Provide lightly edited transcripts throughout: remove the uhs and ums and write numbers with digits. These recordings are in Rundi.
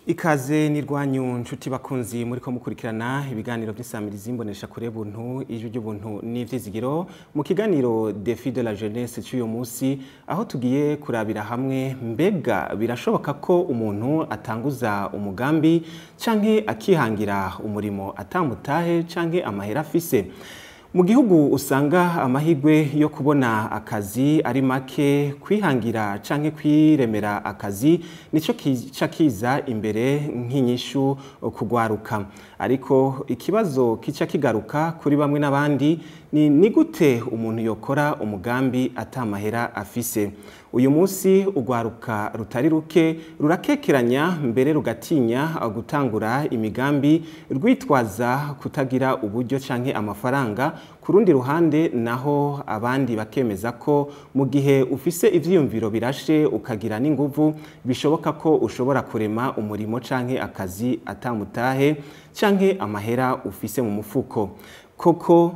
Ikaze ni rwanyu nshuti bakunzi muriko mukurikirana ibiganiro by'isamirizi imbonesha kure buntu ijwi ry'ubuntu n'ivyizigiro mu kiganiro Défi de la jeunesse cy'uyu munsi, aho tugiye kurabira hamwe mbega birashoboka ko umuntu atanguza umugambi canke akihangira umurimo atamutahe canke amahera afise. Mu gihugu usanga amahigwe yo kubona akazi ari make, kwihangira canke kwiremera akazi nico kica kiza imbere nk'inyishu kugwaruka. Ariko ikibazo kica kigaruka kuri bamwe n'abandi ni gute umuntu yokora umugambi atamahera afise. Uyu munsi ugwaruka rutari ruke rurakekeranya mbere rugatinya gutangura imigambi rwitwaza kutagira uburyo canke amafaranga. Ku rundi ruhande naho abandi bakemeza ko mu gihe ufise ivyiyumviro birashe ukagira n'inguvu bishoboka ko ushobora kurema umurimo canke akazi atamutahe canke amahera ufise mu mufuko. Koko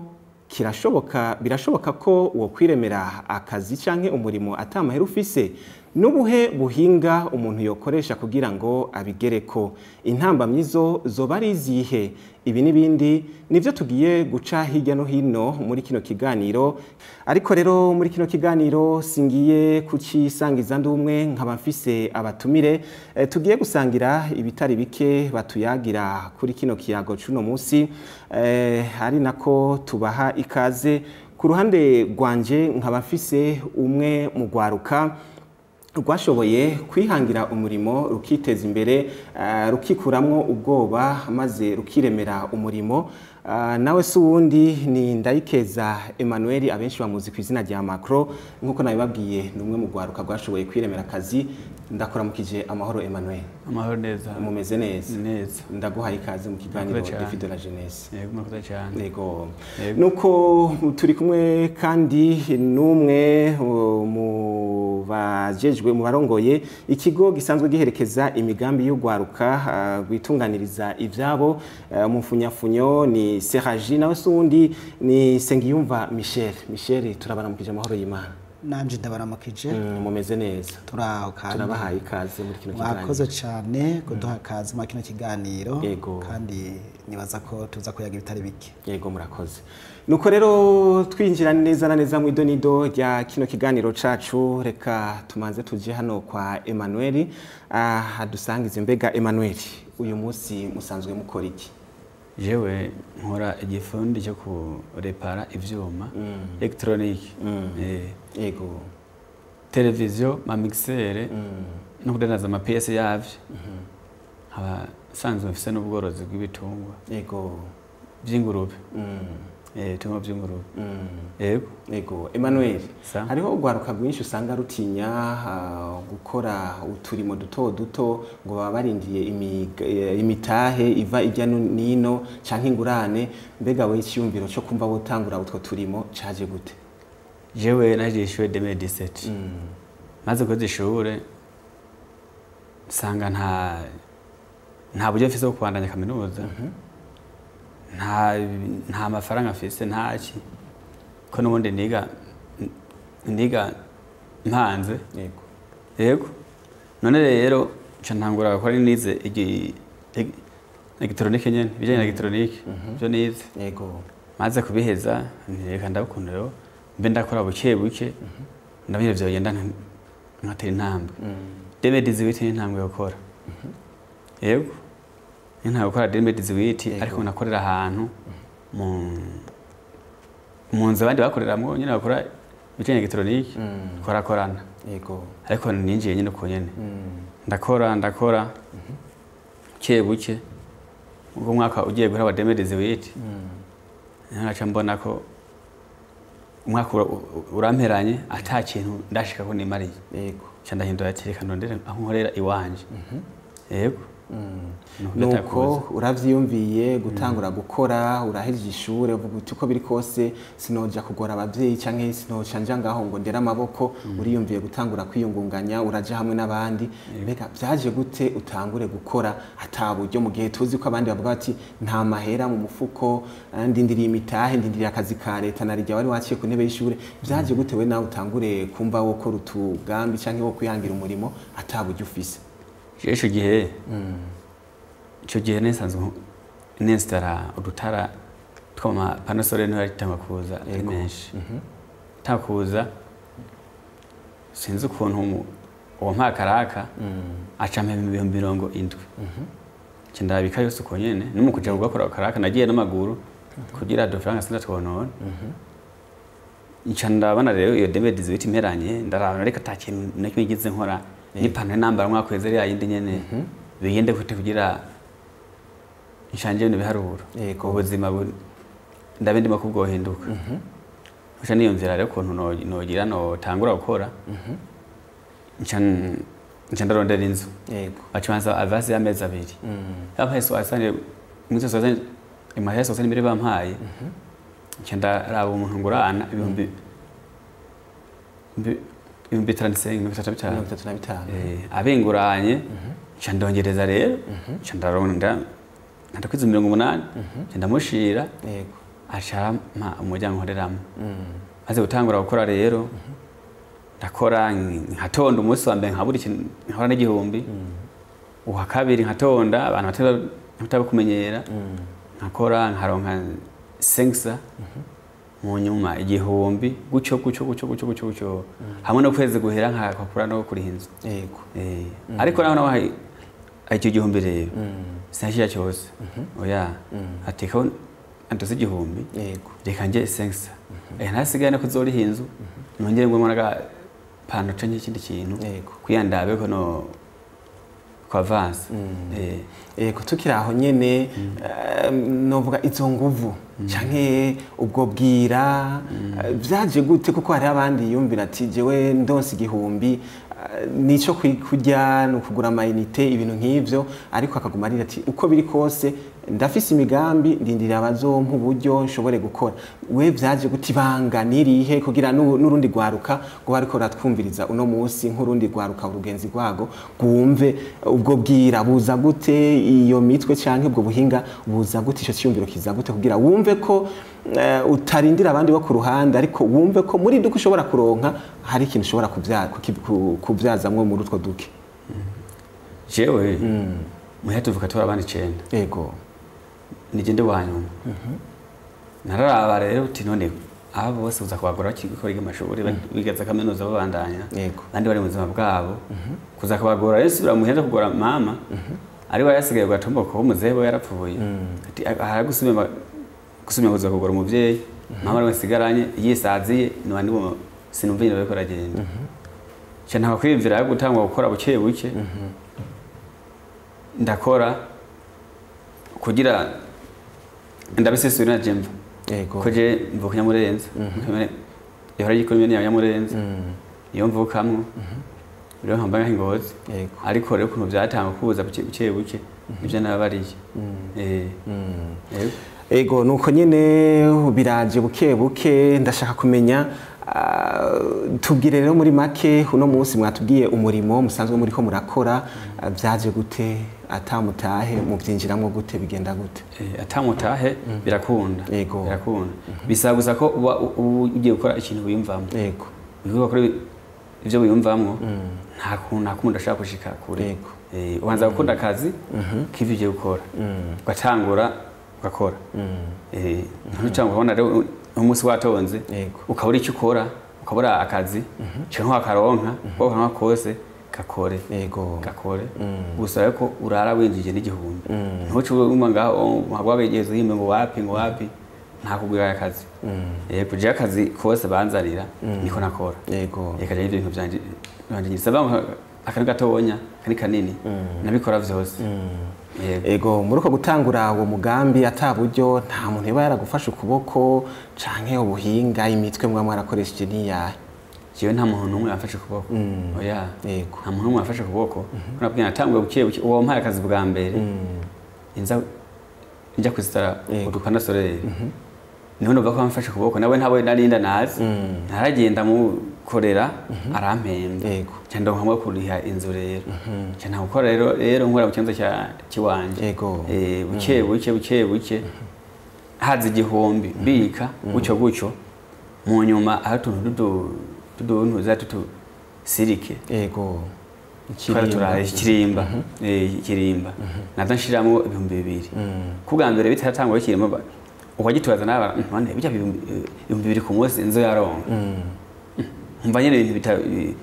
kirashoboka, birashoboka ko wo kwiremera akazi canke umurimo atamahera ufise? Nubuhe buhinga umuntu yokoresha kugira ngo abigereko? Intambamyizo zoba ari izihe? Ibi n'ibindi nivyo tugiye guca hirya no hino muri kino kiganiro. Ariko rero muri kino kiganiro singiye kucisangiza ndumwe, nkaba mfise abatumire tugiye gusangira ibitari bike batuyagira kuri kino kiyago cuno munsi, ari nako tubaha ikaze. Ku ruhande rwanje nkaba mfise umwe mu gwaruka rwashoboye kwihangira umurimo rukiteza imbere, rukikuramwo ubwoba maze rukiremera umurimo. Nawe si uwundi ni Ndayikeza Emmanuel, abenshi bamuzi ku izina rya Macro. Nkuko nabibabwiye ni umwe mu gwaruka rwashoboye kwiremera akazi. Ndakuramukije amahoro Emmanuel. Amahoro neza. Mumeze neza? Neza. Ndaguhaye ikaze mu kiganiro Défi de la jeunesse. Yego, murakoze cyane. Yego. Nuko turi kumwe kandi n'umwe mu bajejwe mu barongoye ikigo gisanzwe giherekeza imigambi y'ugwaruka rwitunganiriza ivyabo mu mfunyafunyo ni Seraji, nawe si uwundi ni Sengiyumva Michel. Michel, turabaramukije amahoro y'Imana. Nanje ndabaramukije. Mumeze neza? Turaho kandi. Turabahaye ikaze muri kino kiganiro. Mwakoze cyane kuduha ikaze muri kino kiganiro. Kandi nibaza ko tuza kuyaga ibitari bike. Yego, murakoze. Nuko rero twinjira neza na neza mu idonido rya kino kiganiro cacu, reka tumanze tuje hano kwa Emmanuel adusangize. Mbega Emmanuel, uyu munsi musanzwe mukora iki? Jewe nkora igifundi cyo kurepara ivyuma electronique. Yego. Televiziyo, ma mixer no kudandaza ama PS yavyo. Aba sanzwe mfise n'ubworozi bw'ibitungwa. Yego. By'ingurube. Ibitungwa by'ingurube. Yego. Yego. Emmanuel, hariho ugwaruka rwinshi usanga rutinya gukora uturimo duto duto ngo baba barindiye imitahe iva ijya nino canke ingurane. Mbega we icyumviro cyo kumva wotangura utwo turimo caje gute? Jewe naje ishure 2017. Maze koze ishure nsanga nta buryo mfise bwo kubandanya kaminuza. Nta mafaranga mfise, ntaki, ko n'ubundi niga mpanze. Yego. Yego. None rero nca ntangura gukora nize electronique nyene, ibijanye na electronique byo nize. Yego. Maze kubiheza reka ndabukunda rero mbe ndakora buke buke, ndabona ivyo bigenda nkatera intambwe. 2018 ni intambwe yo gukora. Yego. Nta gukora 2018 ariko nakorera ahantu mu nzu abandi bakoreramwo nyine bakora ibijanye na electronique, korakorana. Yego. Ariko ninjiye nyine uko nyene. Ndakora buke buke. Ubwo mwaka ugiye guhera wa 2018 nkaca mbona ko umwaka uramperanye ata kintu ndashika ko nimariye. Yego. Nca ndahindura ati reka ndondere aho nkorera iwanje. Yego. Nuko uravyiyumviye gutangura gukora, urahejeje ishure, uvuga uti uko biri kose sinoja kugora abavyeyi canke sinoca nja ngaho ngo ndere amaboko. Uriyumviye gutangura kwiyungunganya, uraja hamwe n'abandi. Mbega vyaje gute utangure gukora ata buryo, mu gihe tuzi ko abandi bavuga bati nta mahera mu mufuko, ndindiriye imitahe, ndindiriye akazi ka leta, narijya wari waciye ku ntebe y'ishure. Vyaje gute we nawe utangure kumva wokora utugambi canke wo kwihangira umurimo ata buryo ufise? Ico gihe ico gihe nesanzwe nestara udutara twama panosore niho yaritanga kuza ari menshi. Takuza sinzi ukuntu uwo mpakaraka aca mpembe 70,000. Ndabika yose uko nyene numu kuja gukora akaraka nagiye n'amaguru kugira do francs sinatwonona. Nca ndabona rero iyo 2018 imperanye, ndarabona reka ata kintu na kimwe ngize nkora, n'ipantaro nambara umwaka weze ya yindi nyene bigende gute kugira nshanje ibintu biharuro. Ubuzima ndabe ndimo kubwohinduka. Nca niyumvira rero ukuntu nogira notangura gukora. Nca ndarondera inzu. Baca avance y'amezi 2. Yampaye soixante mwese soixante imahera soixante mbere bampaye. Nca ndaraba umuntu ngurana ibihumbi 35, 35. Abenguranye nca ndongereza rero, nca ndaronda ndakwiza 80, nca ndamushira. Aca mpa umuryango nkoreramo. Maze gutangura gukora rero, ndakora nkatonda umunsi wa mbere nkabura ikintu nkahora n'igihumbi. Uwa kabiri nkatonda abantu batakumenyera. Nkakora nkaronka 500 mu nyuma igihumbi, gutyo gutyo gutyo gutyo gutyo gutyo. Hamwe no kwezi guhera nkakora no kuriha inzu. Ariko naho naho icyo gihumbi rero sinashira cyose. Oya, ateka andose igihumbi. Reka nje 500. Ntasigaye no kuzoriha inzu. Nongere ngo mwana pano canke ikindi kintu. Kuyandabe ko no kwa avance. Yego, tukiri aho nyene, novuga izo nguvu canke ubwo bwira vyaje gute, kuko hari abandi yumvira ati jewe ndonse igihumbi nico kurya no kugura amayinite ibintu nk'ivyo, ariko akaguma arira ati uko biri kose ndafise imigambi, ndindira abazompa uburyo nshobore gukora. We vyaje gute, ibanga nirihe kugira n'urundi rwaruka ngo bariko ratwumviriza uno munsi, nk'urundi rwaruka urugenzi rwago gwumve ubwo bwira buza gute, iyo mitwe canke ubwo buhinga buza gute, ico cyumviro kiza gute kugira wumve ko utarindira abandi bo ku ruhande, ariko wumve ko muri duke ushobora kuronka hari ikintu ushobora kubyazamwo muri utwo duke? Jewe muhe tuvuka tora abandi 9. Yego. Nigende wanyuma. Nararaba rero uti none aba bose uza kubagora bakigikora amashuri bigaza kaminuza babandanya. Abandi bari mu buzima bwabo. Kuza kubagora rero subira muhenda kugora mama. Ari we yasigaye gatombo ko muzehe yarapfuye. Ati aragusubira gusubira kuza kugora umuvyeyi. Mama ari we sigaranye yisaziye none bo sinumva nyine bariko aragenda. Nca ntaba kwiyumvira yo gutangwa gukora buke buke. Ndakora kugira ndabisesura na jemva. Ko je mvuka Nyamurenza. Yahora yikora ya Nyamurenza. Iyo mvukamwo. Rero nkamba nk'ingozi. Ariko rero ukuntu byatanga kuza buke buke buke nivyo nababariye. Ego, nuko nyene biraje buke buke. Ndashaka kumenya, tubwire rero muri make uno munsi mwatubwiye umurimo musanzwe muriko murakora, vyaje gute, atamutahe muvyinjiramwo gute, bigenda gute? Atamutahe birakunda. Birakunda. Bisaba gusa ko uba ugiye gukora ikintu wiyumvamo. Ugiye gukora ivyo wiyumvamwo, nta kuntu akunda ashaka gushika kure. Ubanza gukunda akazi k'ivyo ugiye gukora. Ugatangura ugakora. Ntucangwa ubona rero umunsi watonze ukabura icyo ukora, ukabura akazi, canke wakaronka, wokanwa kose gakore. Gakore. Gusa ko urara winjije n'igihumbi. Ntuce uma ngaho wabegeze yimbe ngo wapi ngo wapi, nta kugura akazi. Yego, je akazi kose banzanira niko nakora. Yego, je ibintu byanje bisaba akari gatonya, akari kanini, nabikora vyose. Ego, muri uko gutangura uwo mugambi ata buryo, nta muntu yaba yaragufasha ukuboko canke ubuhinga, imitwe mwa mwarakoresheje niyahe? Jewe nta muntu n'umwe yamfashe kuboko. Oya. Nta muntu n'umwe yamfashe kuboko. Nabwiye natangwe buke buke uwo mpaye akazi bwa mbere. Inza njya kuzitara udupana soleil. Niho numva ko amfashe kuboko nawe ntawe narinda nazi. Naragenda mukorera arampemba. Nca ndonka mwe kuriha inzu rero. Nca ntakora rero nkora mu kibanza cya kiwanje. Buke buke buke buke. Haza igihombi bika gutyo gutyo mu nyuma aho tuntu tuduntu za tutu sirike. Yego. Ikirimba. Ikirimba. Naza nshiramo 2000. Kubwa mbere bitaratangwa ikirimba ukagituraza naba none bijya 2000 ku munsi inzo yaronka. Umva nyene ibintu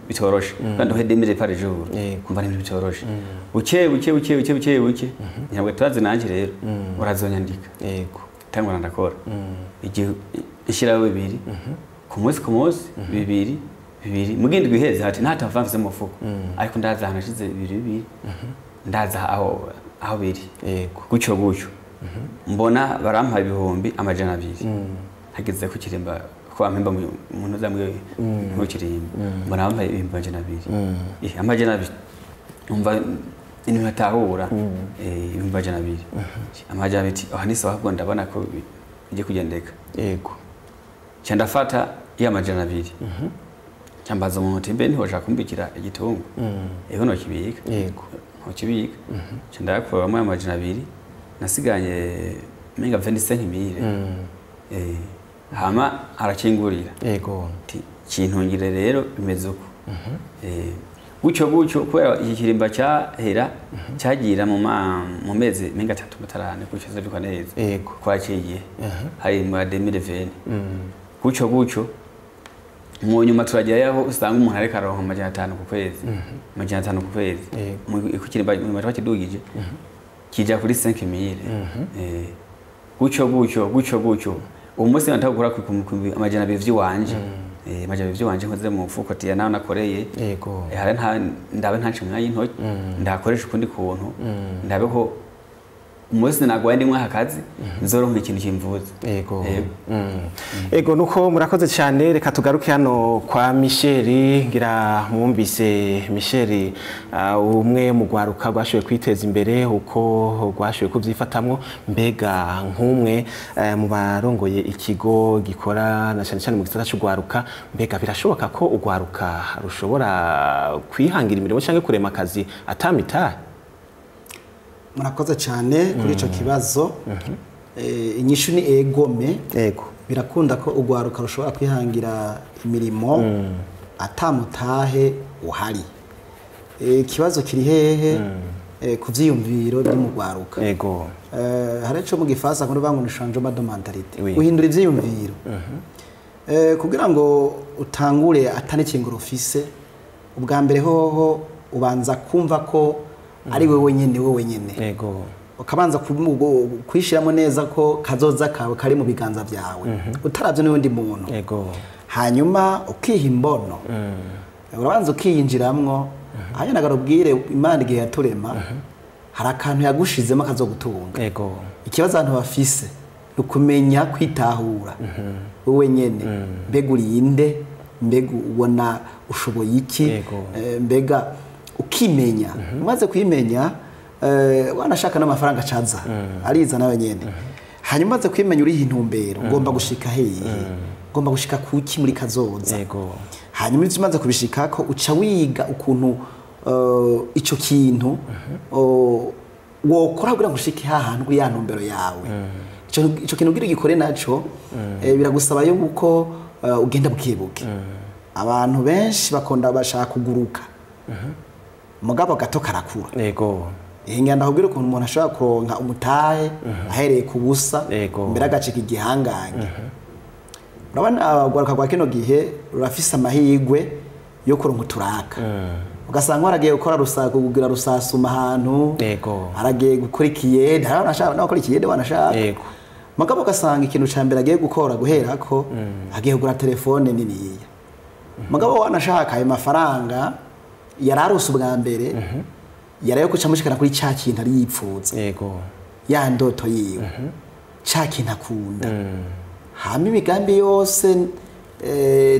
bitoroshe. Kandi uhe 2000 par jour. Umva ibintu bitoroshe. Buke buke buke buke buke buke. Ntabwo turazi nanje rero. Urazonyandika. Yego. Tangwa ndakora. Igihe ishiraho 2 ku munsi ku munsi 2 2 mugindi gwiheze hati nta mfise mu mufuko. Ariko ndaza ahantu nashize 2 ndaza aho biri. Yego. Gutyo gutyo. Mbona barampa 200,000. Hageze ku kirimba ko ampemba umuntu zamwe mu kirimba. Mbona bampaye 200,000. 200,000. Umva ibintu batahura 200,000. 200,000 aho ni sawa ndabona ko bigiye kugendeka. Yego. Cya ndafata ya 200,000. Cyambaza umuntu ati mbe ntihoja kumbikira igitungo. Ego no kibika. Yego. No kibika. Cya ndakuramo ya 200,000 nasiganye menga 25,000. Hama arakingurira. Yego. Kintungire rero bimeze uko. Gutyo gutyo kubera iki kirimba cyahera cyagira mu mezi menga 3 5 gutyo zibikwa neza. Yego. Kwaciye. Hari mu 2020. Gutyo gutyo mu nyuma turagira yaho usanga umuntu areka aronka 500 ku kwezi. 500 ku kwezi. Ku kirimba mu twakidugije kija kuri 5000. Gutyo gutyo gutyo gutyo. Umunsi natagura ku 200 vy'iwanje. 200 vy'iwanje nkoze mu mufuko ati nawe nakoreye. Yego. Hari nta ndabe ntace mwayi intoki ndakoresha ukundi kuntu ndabe ko umunsi nagwaye ndimwe hakazi nzoronka ikintu kimvuza. Yego. Ego nuko murakoze cyane reka tugaruke hano kwa Michel ngira mwumvise Michel umwe mu gwaruka rwashoboye kwiteza imbere uko rwashoboye kuvyifatamwo mbega nkumwe mu barongoye ikigo gikora na cyane cyane mu gisata cy'ugwaruka mbega birashoboka ko ugwaruka rushobora kwihangira imirimo cyangwa kurema akazi atamita? Murakoze cyane kuri ico kibazo. Inyishu ni egome. Yego. Birakunda ko ugwaruka rushobora kwihangira imirimo atamutahe uhari. Ikibazo kiri hehe? Ku vyiyumviro biri mu gwaruka. Yego. Hari ico mu gifaransa ngo bangu ni changement de mentalité. Guhindura ivyiyumviro. Kugira ngo utangure atanikingo ufise ubwa mbere hoho ubanza kumva ko ari wewe nyene. Yego. Ukabanza kwishiramo neza ko kazoza kawe kari mu biganza byawe. Utaravye n'undi muntu. Yego. Hanyuma ukiha imbono. Urabanza ukiyinjiramwo. Hanyuma nagarubwire Imana igihe yaturema hari akantu yagushizemo akazogutunga. Yego. Ikibazo abantu bafise ukumenya kwitahura. Wewe nyene mbega urinde, mbega ubona ushoboye iki, mbega ukimenya. Umaze kwimenya wanashaka n'amafaranga acaza ariza nawe nyene. Hanyuma umaze kwimenya uri intumbero ngomba gushika hehe, ngomba gushika kuki muri kazoza. Yego. Hanyuma ivyo umaze kubishikako uca wiga ukuntu ico kintu wokora kugira ngo ushike hahantu kuri ya ntumbero yawe. Ico kintu ugira igikore naco biragusaba yuko ugenda bukebuke. Abantu benshi bakonda bashaka kuguruka. Mugabo gato karakura. Yego. Inganda kugira ukuntu umuntu ashobora kuronka umutahe ahereye ku busa mbere agacika igihangange. Urabona abagwaruka kwa kino gihe rurafise amahirwe yo kuronka uturaka. Ugasanga waragiye gukora rusako kugira rusasuma ahantu. Yego. Aragiye gukora ikiyede, harabona gukora ikiyede wanashaka. Yego. Mugabo ugasanga ikintu ca mbere agiye gukora guherako agiye kugura telefone niniya. Mugabo wanashaka ayo mafaranga yararose ubwa mbere yarayo kuca mushikana kuri ca kintu ari yipfuza. Yego. Ya ndoto yiwe. Ca kintu akunda. Hama imigambi yose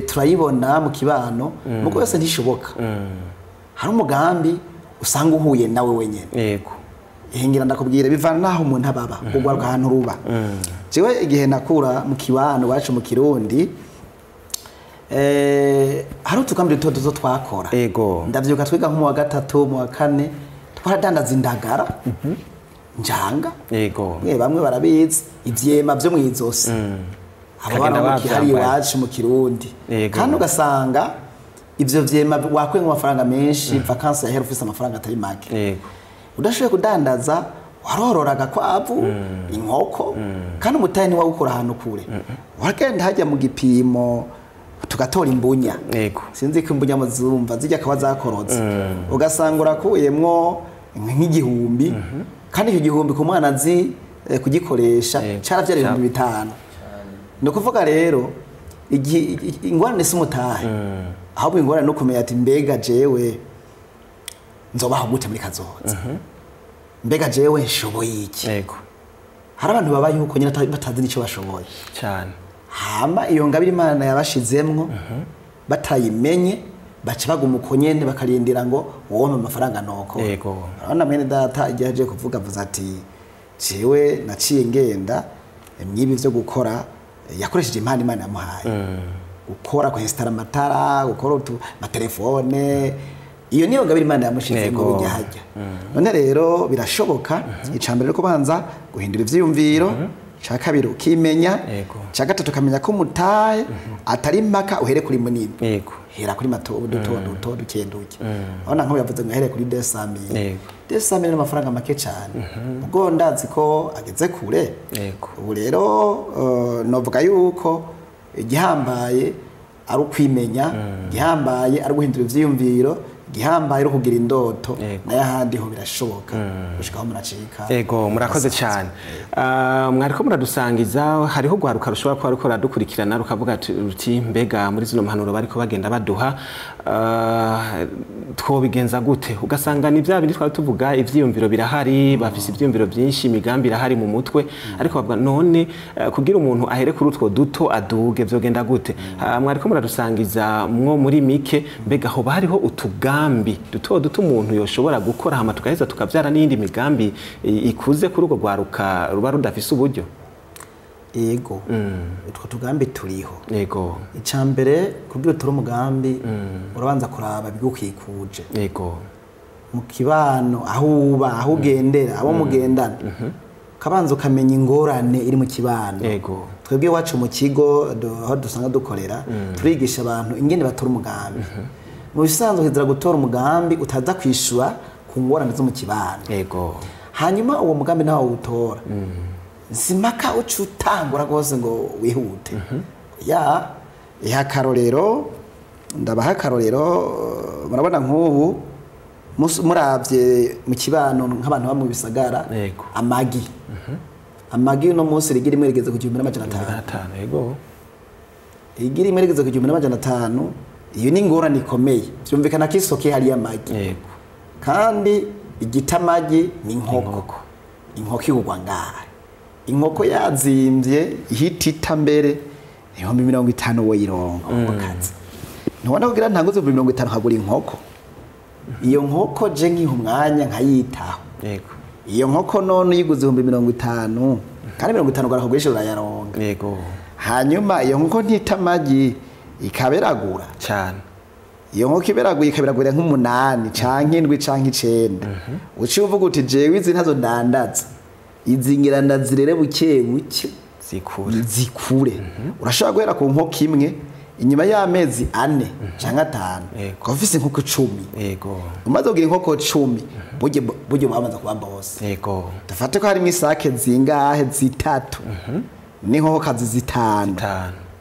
Turayibona mu kibano, muko yose ntishoboka. Hari umugambi usanga uhuye nawe wenyene. Yego. Ihingira ndakubwira bivana naho umuntu ababa, kugwaruka ahantu ruba. Jewe igihe nakura mu kibano bacu mu Kirundi, hari utugambi duto duto twakora. Yego. Ndavyuka twiga nko mu wa gatatu, mu wa kane, twaradandaza indagara. Njanga. Yego. Bamwe barabizi ivyema vyo mwizosi. Abana mu kihari iwacu mu Kirundi. Kandi ugasanga ivyo vyema wakwenga amafaranga menshi, vacances ya ufise amafaranga atari make. Yego. Udashoboye kudandaza warororaga kwavu, inkoko, kandi umutahe ni wawukora ahantu kure. Wagenda hajya mu gipimo tugatora imbunya. Yego. Sinzi ko imbunya muzumva zijya kaba zakorotse. Ugasanga urakuyemwo nk'igihumbi, kandi icyo gihumbi ku mwana azi kugikoresha caravyara 5000. Ni ukuvuga rero ingorane si umutahe, ahubwo ingorane no kumenya ati mbega jewe nzobaho gute muri kazoza, mbega jewe nshoboye iki. Yego. Hari abantu baba yuko nyine batazi n'icyo bashoboye cyane, hama iyo ngabire Imana yabashizemwo batayimenye baca baguma uko nyene bakarindira ngo wompe amafaranga noko. Yego. Urabona mwene data igihe aje kuvuga avuze ati jewe naciye ngenda mwibi vyo gukora, yakoresheje impano Imana yamuhaye, gukora kwinstara amatara, gukora amatelefone, iyo niyo ngabire Imana yamushize ngo bijya hajya. None rero birashoboka. Icambere no kubanza guhindura ivyiyumviro, ca kabiri ukimenya, ca gatatu ukamenya ko mutahe atari impaka uhere kuri munini. Yego. Hera kuri mato duto duto duke duke. Urabona nko yavuze ngo ahere kuri 200,000. 200,000 ni amafaranga make cyane. Ubwo ndazi ko ageze kure. Yego. Ubu rero novuga yuko igihambaye ari ukwimenya, igihambaye ari guhindura ivyiyumviro, igihambaye ari kugira indoto, nayo ahandi ho birashoboka gushika aho muracika. Yego, murakoze cyane. Mwariko muradusangiza, hariho gwaruka rushobora kuba ruko radukurikirana rukavuga ruti mbega muri zino mpanuro bariko bagenda baduha twobigenza gute? Ugasanga ni bya bindi twari tuvuga, ivyiyumviro birahari, bafise ivyiyumviro byinshi, imigambi irahari mu mutwe, ariko bavuga none kugira umuntu ahere kuri utwo duto aduge vyogenda gute? Mwariko muradusangiza mwo muri mike, mbega ho bariho utugambi duto duto umuntu yoshobora gukora hama tukaheza tukavyara n'iyindi migambi ikuze kuri urwo rwaruka ruba rudafise uburyo? Yego. Utwo tugambi turiho. Yego. Icambere kugira utore umugambi urabanza kuraba bigukikuje. Yego. Mu kibano aho uba, aho ugendera, abo mugendana. Kabanza ukamenya ingorane iri mu kibano. Yego. Twebwe iwacu mu kigo aho dusanga dukorera, turigisha abantu ingene batora umugambi. Mu bisanzwe hizira gutora umugambi utaza kwishura ku ngorane zo mu kibano. Yego. Hanyuma uwo mugambi nawo utora. Simaka ucutangura rwose ngo wihute. Ya akarorero, ndabaha akarorero, murabona nk'ubu muravye mu kibano nk'abantu bamwe bisagara, amagi. Amagi no munsi rigira imwe rigeze ku 1500. Yego. Igira imwe rigeze ku 1500, iyo ni ingorane ikomeye. Byumvikana ko isoko hari amagi. Yego. Kandi igitamagi ni inkoko. Inkoko igugwa ngaha. Inkoko yazimvye ihitita mbere 50,000 woyironka mukazi. Ntubona kugira ntanguze 50,000 nkagura inkoko. Iyo nkoko je nkiha umwanya nkayitaho. Yego. Iyo nkoko none uyiguze 50,000 kandi 50 ugara urayaronka. Yego. Hanyuma iyo nkoko ntita amagi ikaberagura cyane. Iyo nkoko iberaguye ikaberagura nk'umunani canke 7 canke 9. Uciye uvuga uti jewe izi ntazo ndandaza. Izi ngira ndazirere buke buke zikure. Urashobora guhera ku nkoko imwe inyuma y'amezi 4 canke 5 ukaba ufise inkoko 10. Yego. Umaze kugira inkoko 10 buryo bamaze kubamba bose. Yego. Dufate ko harimo isake zingahe zitatu n'inkokokazi zitanu.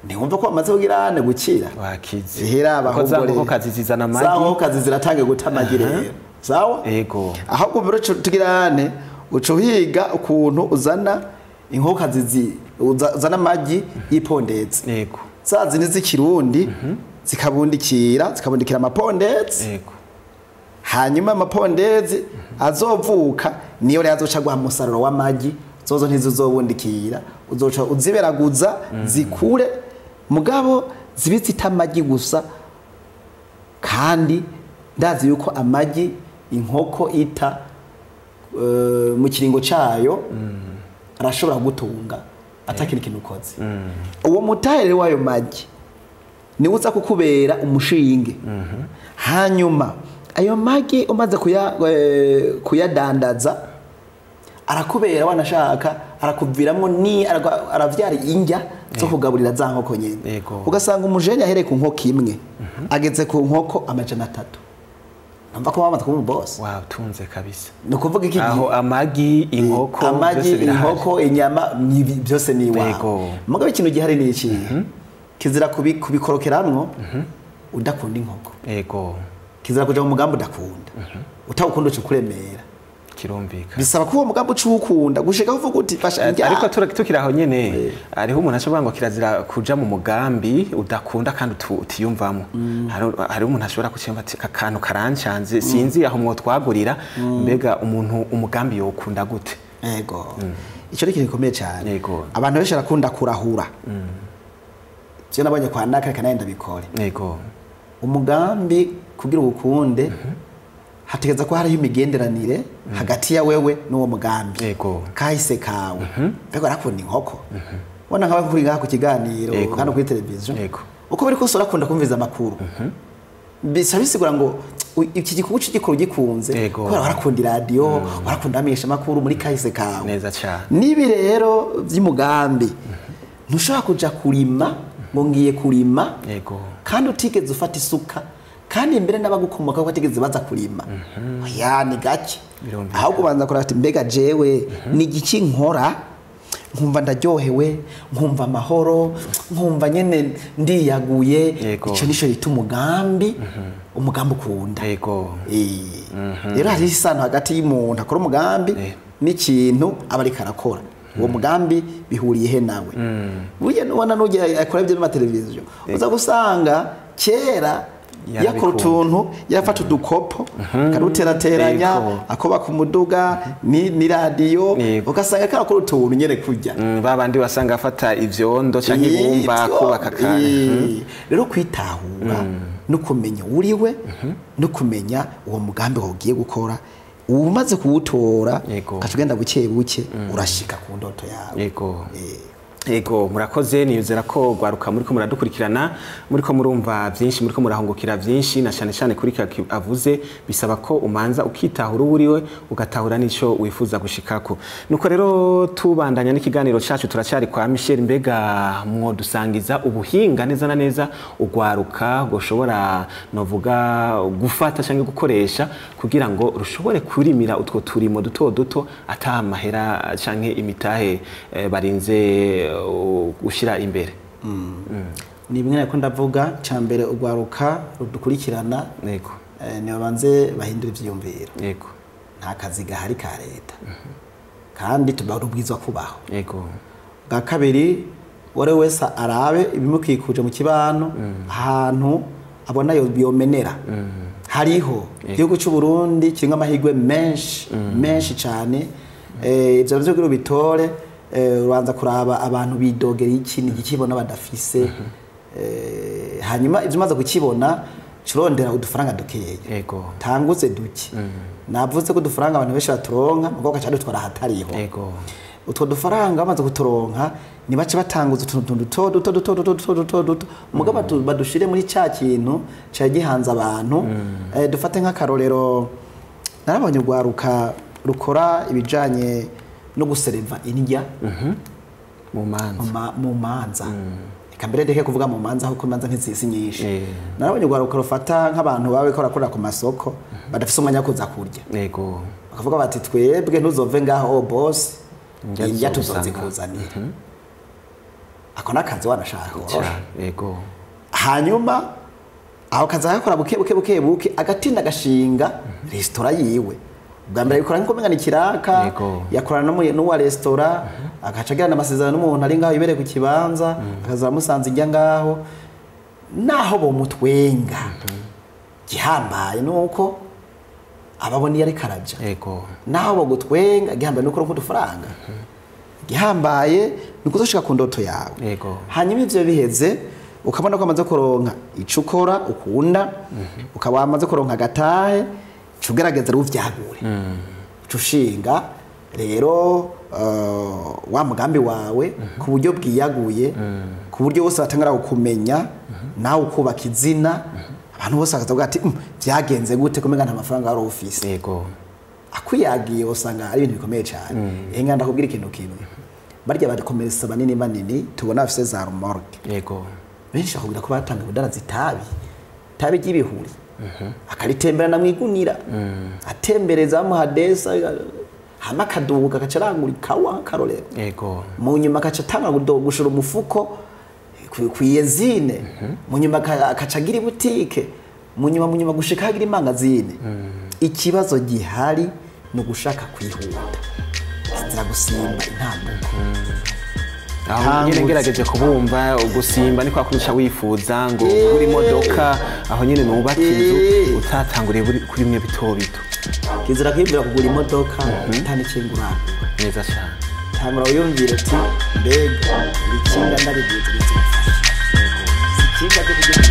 Ntiwumva ko bamaze kugira ane gukira? Wakize. Ihera Kuko za nkokokazi zizana amagi. Za nkokokazi ziratanga guta amagi rero. Sawa? Yego. Ahubwo biro tugira ane uca uhiga ukuntu uzana inkokokazi uzana amagi y'ipondetse. Yego. Za zindi z'ikirundi zikabundikira amapondetse. Yego. Hanyuma amapondezi azovuka niyo rero azoca guha umusaruro w'amagi, zozo ntizizobundikira, uzoca uziberaguza zikure, mugabo Zibitse itamagi gusa, kandi ndazi yuko amagi inkoko ita mu kiringo cayo arashobora gutunga atakiri kintu ukoze. Uwo mutahe rero wayo magi ni uza kukubera umushinge. Hanyuma ayo magi umaze kuyadandaza arakubera wanashaka arakuviramwo ni aravyara injya zo kugaburira za nkoko nyene. Ugasanga umujene ahereye ku nkoko imwe ageze ku nkoko 300. Numva ko bamaze kuba boss. Wow, tunze kabisa. No kuvuga iki aho amagi inkoko amagi inkoko inyama byose ni iwawe. Mugabo ikintu gihari ni iki? Kizira kubikorokeramwo udakunda inkoko. Yego. Kizira kuja mu mugambi udakunda. Utawukunda ucukuremera. Kirumvika. Bisaba ko uwo mugambi ucukunda gushika uvuga uti fasha njya. Ariko tukiraho nyene hariho umuntu ashobora ngo kirazira kuja mu mugambi udakunda kandi utiyumvamo. Hari umuntu ashobora kuciyumva ati akantu karancanze sinzi aho mwo twagurira mbega umuntu umugambi yokunda gute? Yego. Ico ni ikintu gikomeye cyane. Abantu benshi barakunda kurahura. Je nabonye kwa naka reka naye ndabikore. Yego. Umugambi kugira ubukunde hategeza ko hariho imigenderanire hagati ya wewe n'uwo mugambi. Yego. Kahise kawe. Mbega arakunda inkoko. Ubona nkawe kuri ngaha ku kiganiro hano kuri television. Yego. Uko biri kose urakunda kumviza amakuru. Bisa bisigura ngo iki gikorwa cy'igikoro gikunze kubera warakunda radio, warakunda amenyesha amakuru muri kahise kawe. Neza cyane. Nibi rero by'umugambi ntushobora kuja kurima ngo ngiye kurima. Yego. Kandi utigeze ufata isuka. Kandi imbere n'abagukomoka ko batigeze baza kurima. Oya ni gake. Ahubwo banza kora ati mbega jewe ni igiki nkora nkumva ndaryohewe, nkumva amahoro, nkumva nyene ndiyaguye. Ico nico yita umugambi, umugambi ukunda. Yego. Rero hari isano hagati y'umuntu akora umugambi n'ikintu aba ariko arakora. Uwo mugambi bihuriye he nawe? Burya nubona n'ujya akora ibyo mu televiziyo uza gusanga kera yakora utuntu yafata udukopo karuterateranya akoba ku muduga ni radio ugasanga karakora utuntu nyene kurya. Babandi basanga afata ivyondo canke ibumba kubaka kare. Rero kwitahura no kumenya uriwe no kumenya uwo mugambi ugiye gukora umaze kuwutora ukagenda buke buke urashika ku ndoto yawe. Yego. Ego murakoze, niyuzera ko gwaruka muri ko muradukurikirana, muri ko murumva byinshi, muri ko murahungukira byinshi na cyane cyane kuri avuze bisaba ko umanza ukitahura uriwe ugatahura nico wifuza gushikako. Nuko rero tubandanya n'ikiganiro cyacu turacyari kwa Michel, mbega mwo dusangiza ubuhinga neza na neza ugwaruka goshobora novuga gufata cyangwa gukoresha kugira ngo rushobore kurimira utwo turimo duto duto atamahera canke imitahe barinze ushira imbere. Ni bimwe nako ndavuga cyambere ugwaruka rudukurikirana. Yego. Ni babanze bahindura ivyiyumviro. Yego. Nta kazi gahari ka leta. Kandi tubarubwizwa kubaho. Yego. Bwa kabiri wari wese arabe ibimukikuje mu kibano ahantu abona yomenera. Hariho igihugu cy'u Burundi kiringa amahirwe menshi menshi cyane. Ivyo byo kugira bitore uranza kuraba abantu bidogera iki ni gikibona badafise. Hanyuma ivyo umaze kukibona curondera udufaranga dukeye. Yego. Tanguze duke. Navuze ko udufaranga abantu benshi baturonka mugabo gaca dutwara hatariho. Yego. Utwo dufaranga bamaze kuturonka ni bace batanguza utuntu duto duto duto duto duto duto duto mugabo badushire muri ca kintu ca gihanza abantu. Dufate nk'akarorero narabonye ugwaruka rukora ibijanye no gusereva indya mu manza mu manza. Eka mbere ndeke kuvuga mu manza kuko manza ntizisi nyinshi. Narabonye ugwaruka rufata nk'abantu bawe ko barakora ku masoko badafise umwanya wo kuza kurya. Yego. Bakavuga bati twebwe ntuzove ngaho boss indya tuzozikuzanira. Ako nakazi wanashaka. Yego. Hanyuma aho kaza yakora buke buke buke buke agatinda gashinga restaurant yiwe. Bwa mbere bikora nko mengana ikiraka yakorana n'uwa restaurant agaca agirana amasezerano n'umuntu ari ngaho ibereye ku kibanza akaza musanze ijya ngaho naho bo mutwenga. Gihambaye nuko ababona yari karaja. Yego. Naho bo gutwenga gihambaye nuko udufaranga. Gihambaye nuko uzoshika ku ndoto yawe. Yego. Hanyuma ivyo biheze Ukabona ko amaze kuronka ico ukora ukunda, ukaba wamaze kuronka agatahe, uca ugerageza rero uvyagure. Uca ushinga rero wa mugambi wawe ku buryo bwiyaguye, ku buryo bose batangara kukumenya, nawe ukubaka izina, abantu bose bakavuga ati byagenze gute kumenga nta mafaranga wari ufise. Yego. Akuyagiye usanga ari ibintu bikomeye cyane. Enga ndakubwira ikintu kimwe. Barya bakomeresa banini banini tubona bafise za remorque. Yego. Benshi bakubwira ko batanga ubudarazi itabi ry'ibihuri. Akaritemberana mwigunira. Atembereza amuhadesa hama akaduga akacarangura ikawa akarorero. Yego. Mu nyuma akaca atanga gushora umufuko kwiyezine. Mu nyuma akaca agira ibutike. Mu nyuma gushika agira imangazine. Ikibazo gihari ni ugushaka kwihuta. Kizira gusimba intambuko. Aho nyene ngerageje kubumva ugusimba ni kwa kunisha wifuza ngo ugure imodoka, aho nyene nubaka inzu utatanguriye kuri mwe bito bito. Kizira kwibwira kugura imodoka utanikingurana. Neza cyane. Tangura wiyumvire ati mbega ikinga ndarigize bizofasha. Ikinga cyo kugira